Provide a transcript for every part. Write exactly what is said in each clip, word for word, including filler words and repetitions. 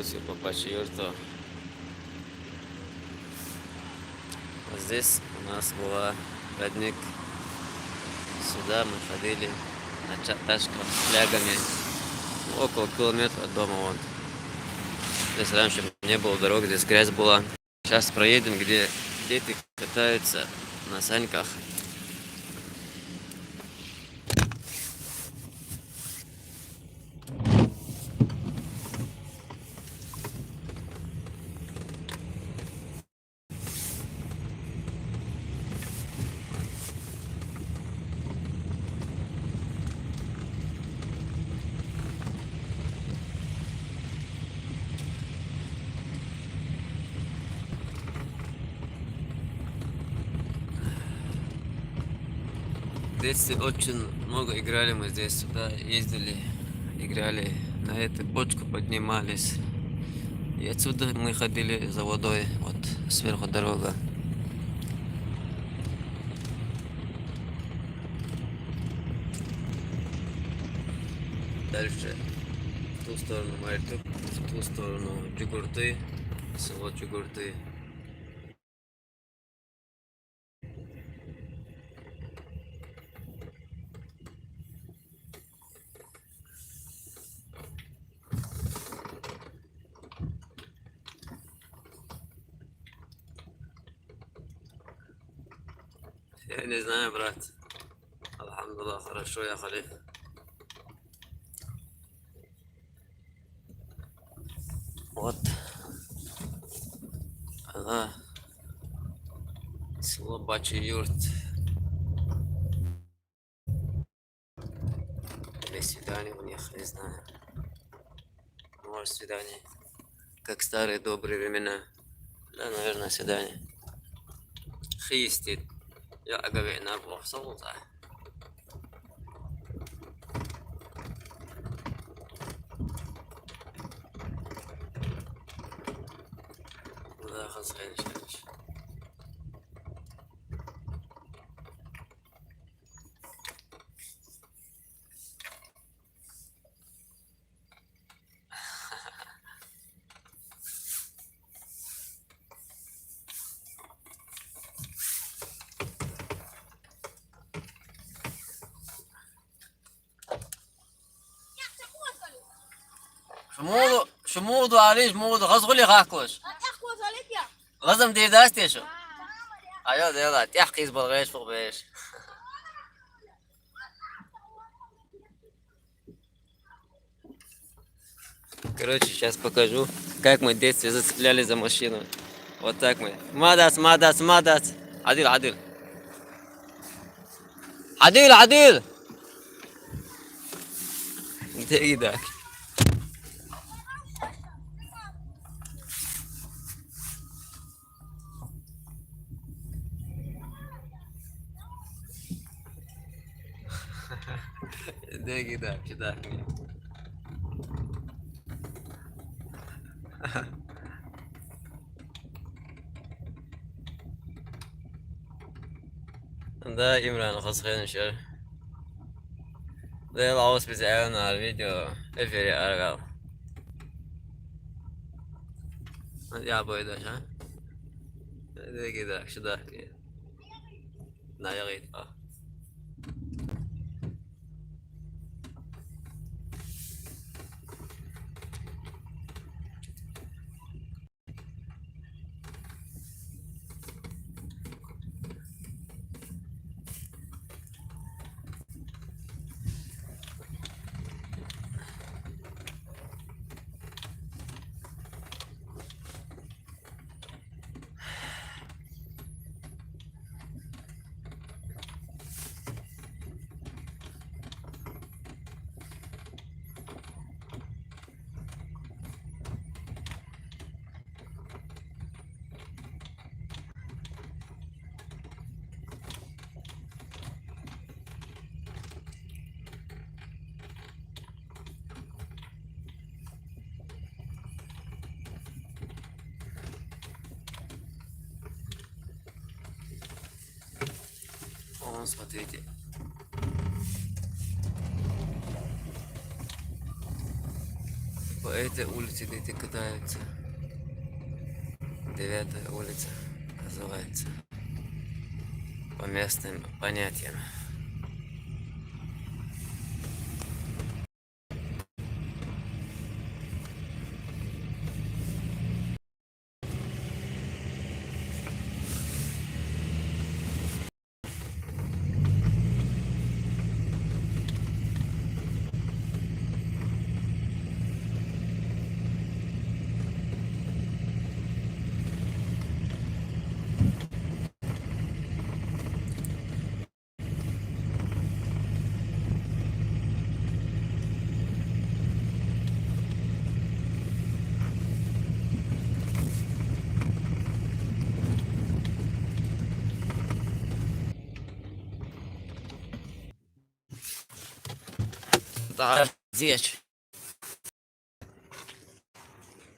Всё по Пачи-Юрту. Вот здесь у нас была родник. Сюда мы ходили на ча-, тачках с флягами. Ну, около километра от дома вот. Здесь раньше не было дорог, здесь грязь была. Сейчас проедем, где дети катаются на саньках. В детстве очень много играли мы здесь, сюда ездили, играли, на эту бочку поднимались. И отсюда мы ходили за водой, вот сверху дорога. Дальше, в ту сторону Мартюк, в ту сторону Джугурты, село Джугурты. Я не знаю, брат. Алхамдулиллах, хорошо, я халиф. Вот. Она. Село Бачи-Юрт. Или свидание у них, не знаю. Может, свидание. Как в старые добрые времена. Да, наверное, свидание. Христит. Я говорю, на бог солнца. Да, хас хай. شمودو، شمودو عليش، مودو غزغلي خاكوش. غزم دي داستي شو؟ ايوه، دي لا، تحقيز بالغيش فوق بيش. Короче, сейчас покажу, как мы в детстве зацепляли за машину. Вот так мы. Мадас, мадас, мадас. Адил, адил. Адил, адил. Деги дак. Деги дак, чудак. Да, Имран, хас хеншер. Да, лаус биз элнар видео эфире аргал. Я бойда, ша? Деги дак, чудак. На, я гайта. Вон, смотрите. По этой улице дети катаются. Девятая улица называется. По местным понятиям. تعال زيش.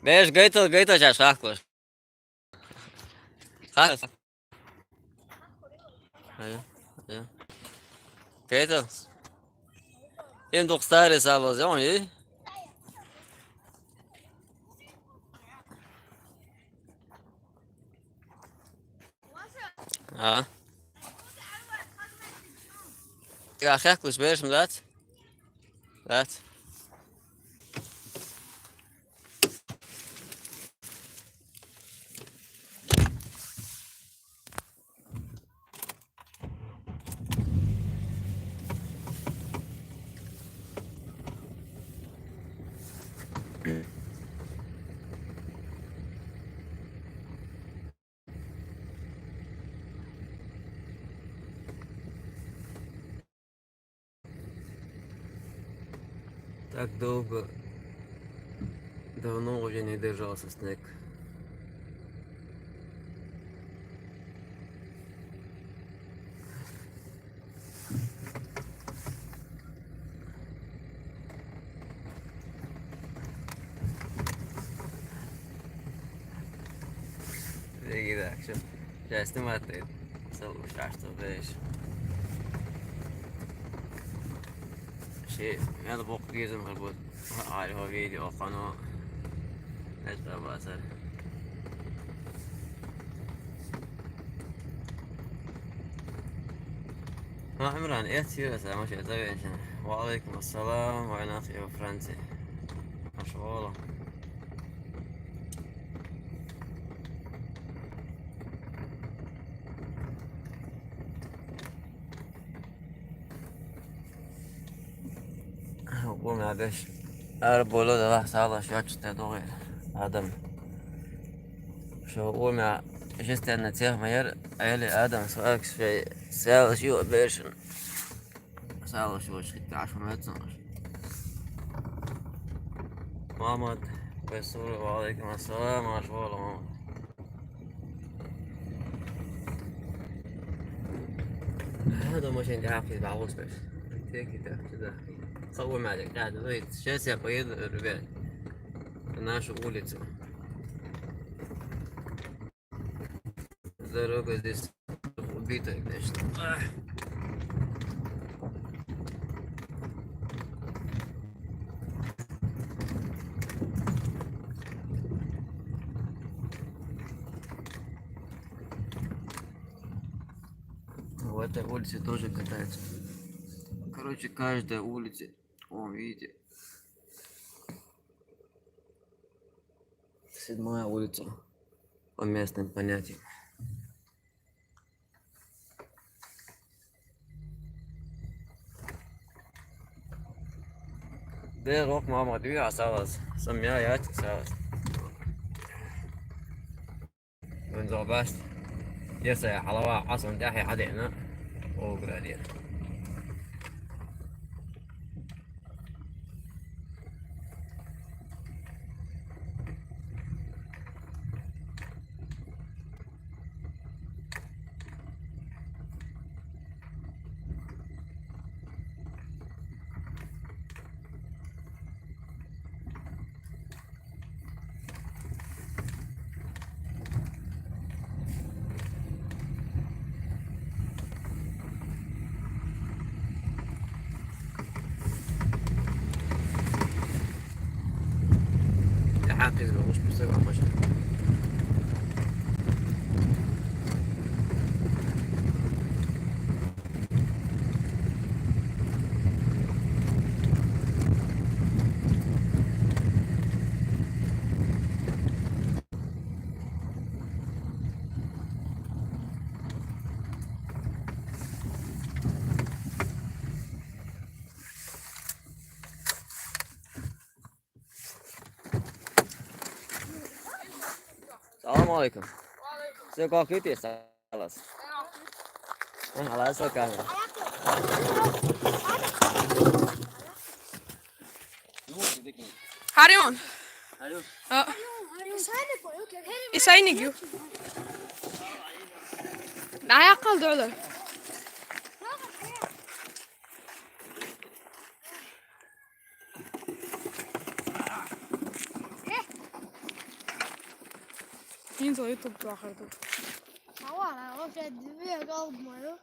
Беш, гайтал, гайтал, чаш, хахлаш. Хахлаш. Ая, ая. Гайтал. Им дух старый сабал, зон, и? А. Ты ахяк лишь берешь, м, дать? Дать. Так долго, давно уже не держался снег. Эгер акшн частым атты. Сыл шашты беш. Ши, мен бок гизм хабут. Али хо видео хано. Это базар. ها عمران، ايه تسير؟ ماشي، زين. وعليكم السلام، وين اخي فرنسي؟ مشغولة. قوم يا بيش. أربولو ده واحد صالة شو أتشتى دوغير. آدم. شو قوم يا، جست أن تيخ مير، أيلي آدم سؤالك شيء، سأل شيء بيرشن. سأل شو شيء تعرف ما تصنعش. محمد بيسوري، وعليكم السلام، مشغول محمد. هذا مش عندي حافظ بعوض بس. تيجي تحت ده. صور معك قاعد بيت شاسع بيض الرباعي. الناس شغولة. Дорога здесь убитая, конечно. Ах. В этой улице тоже катаются. Короче, каждая улица, о, видите, седьмая улица по местным понятиям. Дер рок мама дви асалас. Сам я я асалас. Вон зобаст. Дер са халава асан дахи хадена. О, градир. Salam aleyküm. Size kalkıyor diye salas. Ha, Allah size kalkıyor. Harion. Harion. Ha. Isai nigio. Naya kaldı öyle. Inzo YouTube tu ahırdı. Havara, o şey düğüye kalkmıyor.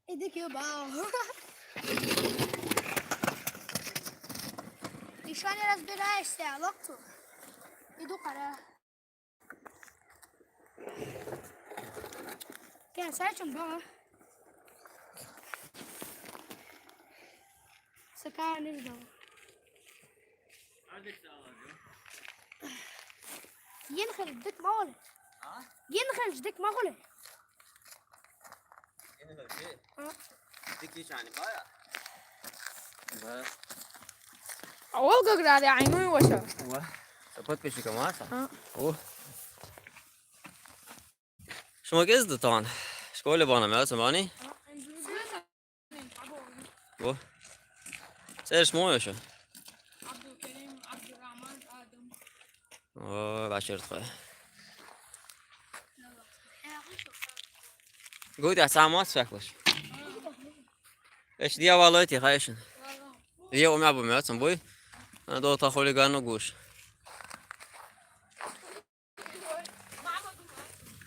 Иди к Юбау. Еще не разбираешься, локту. Иду кара. Gel Selçuk bana. Sakar ne zaman? Yeni kırdık mı oğlum? Ha? Yeni kırdık mı oğlum? Yeni kırdık. Ha? Dik hiç hani baya. Baya. Awal gagrar ya, aynı yavaşa. Wa. Sapat peşi kamasa. Ha. Oh. Şuma gezdi tan. Şkole bana mı, Samani? Bu. Ser şmo yaşa. Abdülkerim, Abdurrahman, Adam. O, başardık. Gudi, a sama saklaş. Eş diye vallahi ti hayşın. Diye o mı bu mı, sen bu? Ha, do ta huligano guş.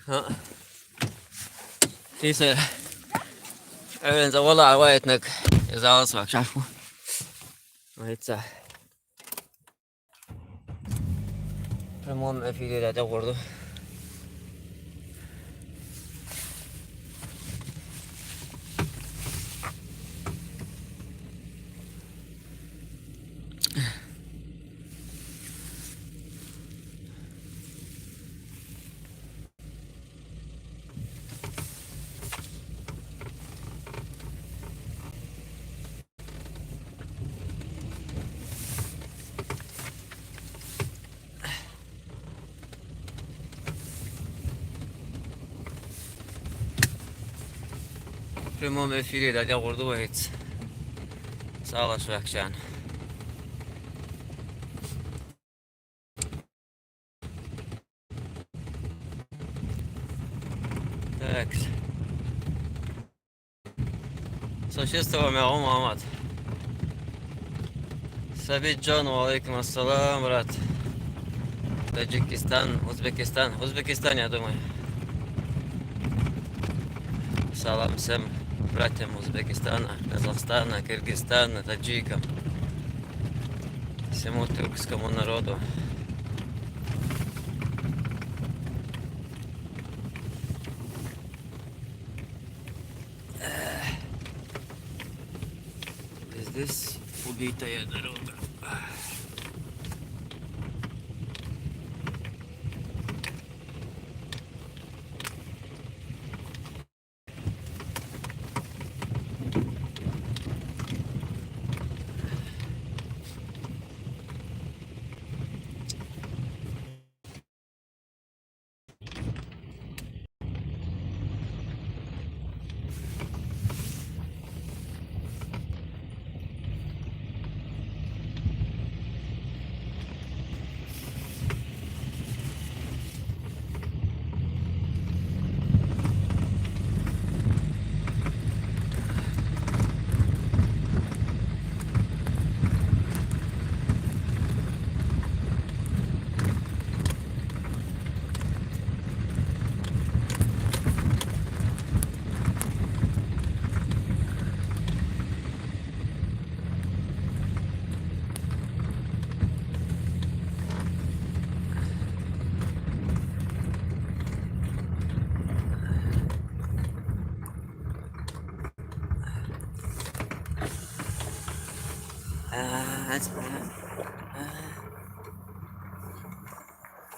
Ha. Neyse. Evet, valla hava etmek. Ezal sokak şafu. Neyse. Прямом эфире радио города. Прямом эфире радио города вахит. Сала шахчан. Так. Существуем, я Мухаммад. Сабитжан, ва алейкум ассалам, брат. Таджикистан, Узбекистан. Узбекистан, я думаю. Салам всем братьям Узбекистана, Казахстана, Киргизстана, таджикам. Всему тюркскому народу. Здесь убитая дорога.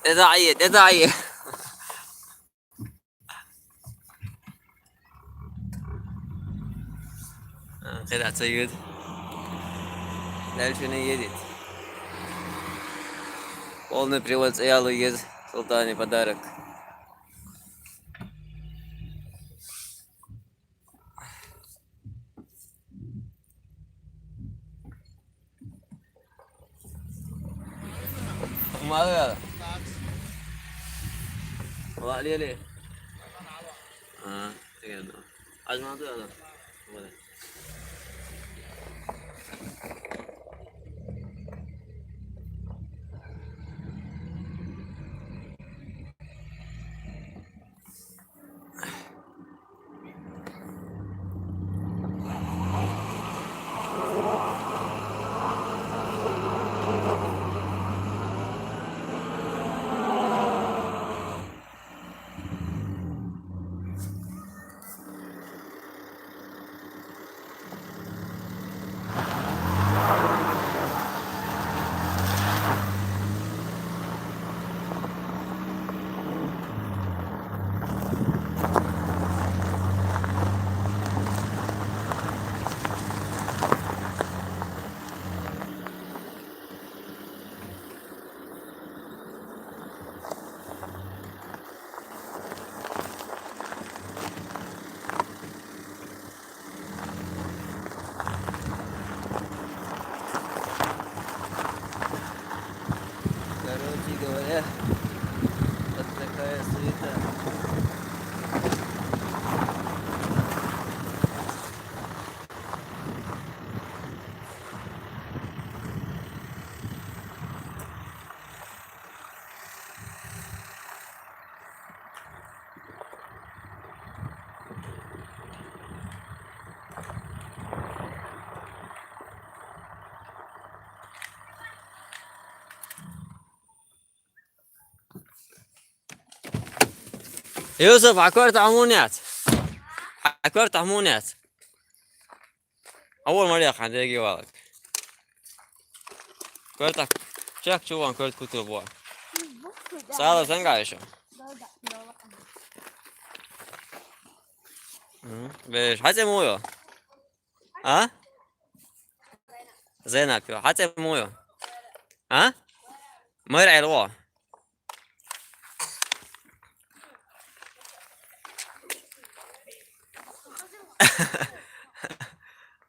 ДӀа даӀийе, дӀа даӀийе. А, кхидӀа ца йода. Дальше не едет. Полный привод цӀаялу еза Султани подарок. Мало надо? Мало ли? А, понятно. А надо, надо. Вот. Короче говоря, вот такая суета. يوسف، ع كرة عمونيات. ع كرة عمونيات. أول مرة يا أخي، عندي يجي والك. كرة، شاك شو عن كرة كتب وا. صار زنقة يا شو. مم. بيش، حتى مويو. ها؟ زينب، يو، حتى مويو. ها؟ مرعي الوا.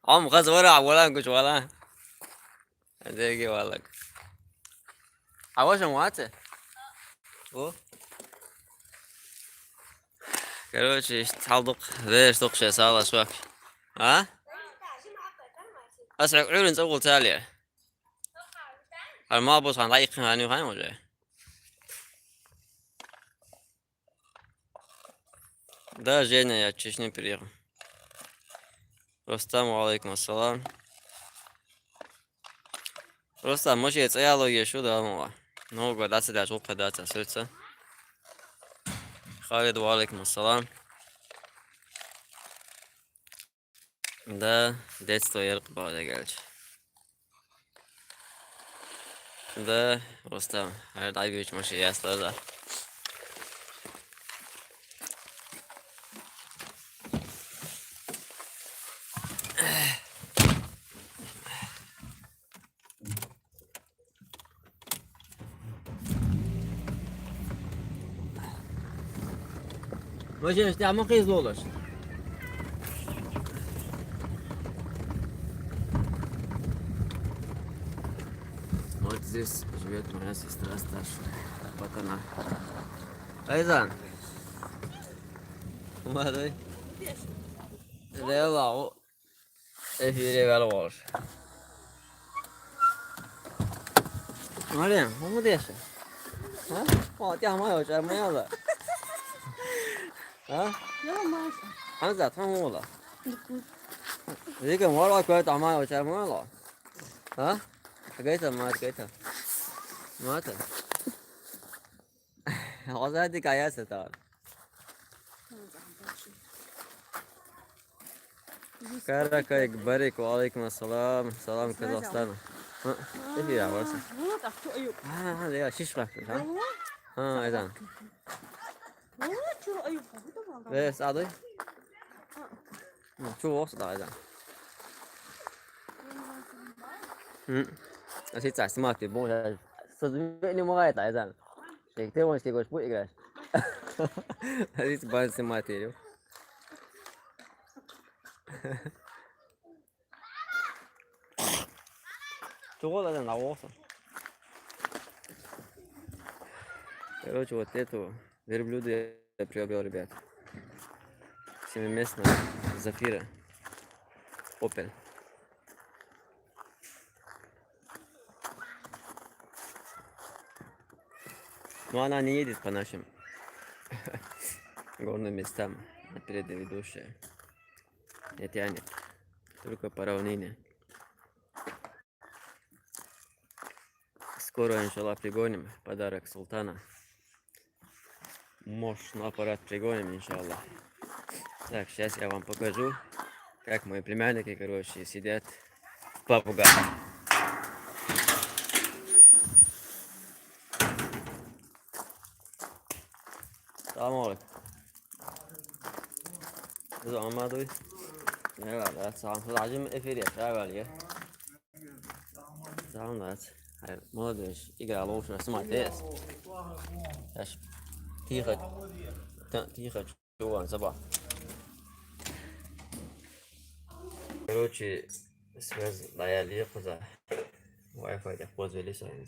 عم غز ورا ولا نقش ولا. دقيقة والله. عواش مواته. هو. Короче، ишт хьалдукъ, веш дукъ ше сала швак. А? Ас хьук Ӏуьрин цӀа вул цали. Гьар ма бус хан лайикъ хан ю хай муже. Да, Женя, я от Чечни приехал. Рустам, ва алейкум ассалам. Рустам, муш е цӀаяло е шу да муа. Ну, гва даца да, жулка даца, сырца. Халид, ва алейкум ассалам. Да, детство яркъ бада гелч. Да, Рустам, гьар дайбич муш е ясла да. Ваще, ишти амма къизлулаш. Вот здесь живет моя сестра старшая. Вот она. Айзан. Молодой. Да, ла, о. Эфире вел волш. Марем, хӀу деша? А? О, тя ма йо, чар ма йо. А? Йо, Маша. Хьамзат, хӀу ла. Зига морла кой, тя ма йо, чар ма йо. А? Гайта, мат, гайта. Мата. Хоза ди кая сатар. Каракай барик, ва алейкум ассалам. Салам, Казахстан. Ха, эфир аварса. Вот, а кто Аюб? А, я шиш вакыт, ха? Ага. Ха, айдан. Вот, чё, Аюб, как будто вон. Э, сады. Ну, чё, вот, да, айдан. М. А сейчас снимать, бон, я созвоню, не могу, айдан. Ты, ты вон, ты хочешь, будешь играть? А здесь бан снимать, Юрий. Чего надо на волосы? Короче, вот эту верблюда я приобрел, ребят. Семиместная Зафира. Opel. Но она не едет по нашим горным местам, на предыдущее. Не тянет. Только по равнине. Скоро, иншаллах, пригоним подарок султана. Мощный аппарат пригоним, иншаллах. Так, сейчас я вам покажу, как мои племянники, короче, сидят в пабгах. Салам алейкум. Biz olmadı. Eyvallah, sağ olun. Siz acım efir ya, eyvallah. Sağ olun, evet. Hayır, молодежь, игра лучше, смотри. Сейчас тихо, т- тихо, чуван, забыл. Короче, связь лояльная, куда? Wi-Fi так пользовались они.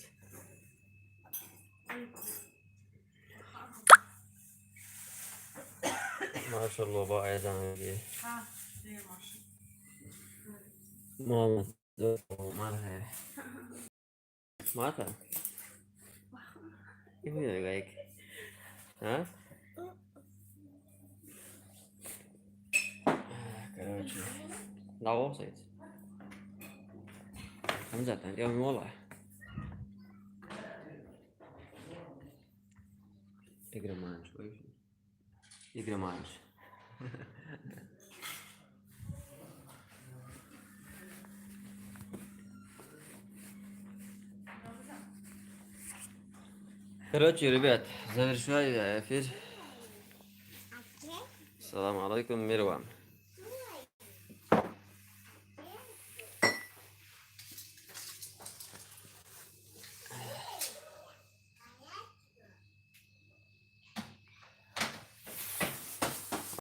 Машалла, ба айзанги. Ха, не, Маша. Мама, Маша. Маша? Иди, гайк. А? Короче. Да, вот это. Там за там, я мола. Игроманш, ой. Игроманш. Короче, ребят, завершаю я эфир. Салам алейкум, мир вам.